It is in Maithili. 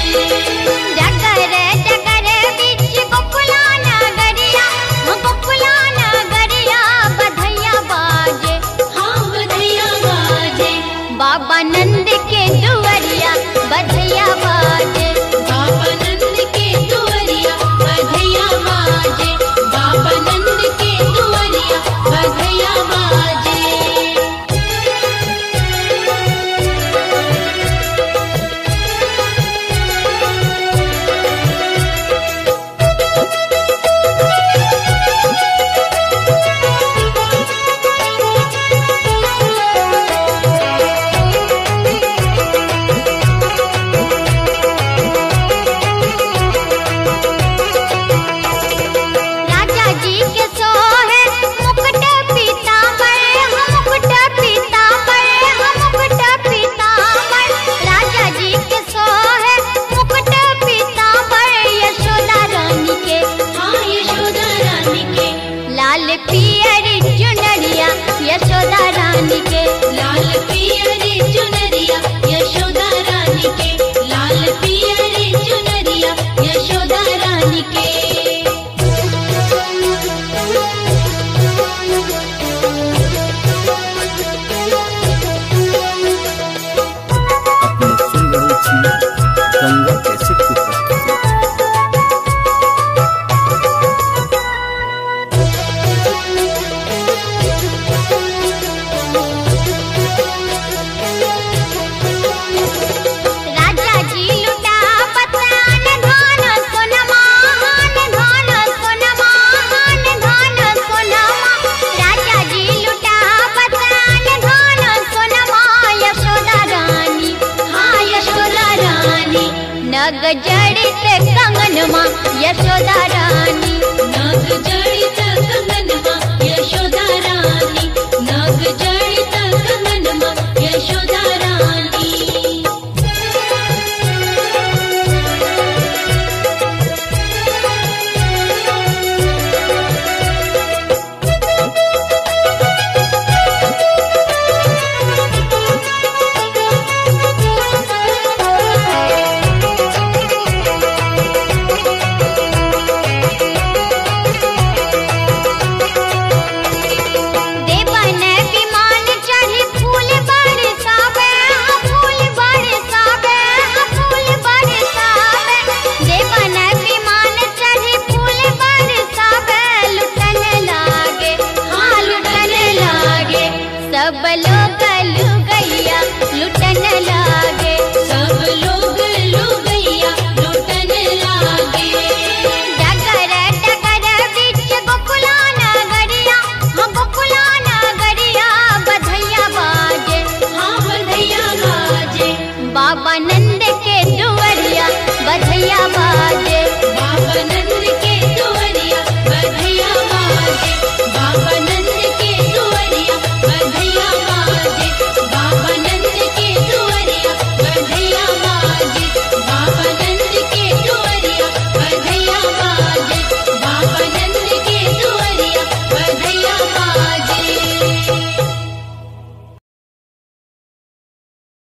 बाजे। डगर डगर बीच गोकुला नगरिया, गोकुला नगरिया बधैया बाजे। हाँ बधैया बाजे। बाबा नंद के दुआरिया बधैया बाजे। बाबा नंद के दुआरिया बधैया बाजे। बाबा नंद के दुआरिया बधैया बाजे। राजा जी के सोहे मुकुट पीताम्बर, मुकुट पीताम्बर, मुकुट पीताम्बर। राजा जी के सोहे मुकुट पीताम्बर, यशोदा रानी के। हाँ यशोदा रानी के। लाल पियर चुनरिया यशोदा रानी के। लाल पियरी चुनरिया यशोदा रानी के। लाल पियरी चुनरिया यशोदा रानी के। अपने सुन रहल छी गंगा कैसेट के प्रस्तुति। राजा जी लुटावत अन धन सोनमा, अन धन सोनमा, अन धन सोनमा। राजा जी लुटावत अन धन सोनमा, यशोदा रानी। हाँ यशोदा रानी। नग जड़ित कंगनमा यशोदा रानी। नाग जड़ित कंगनमा यशोदा रानी। नाग जड़ित कंगनमा यशोदा रानी।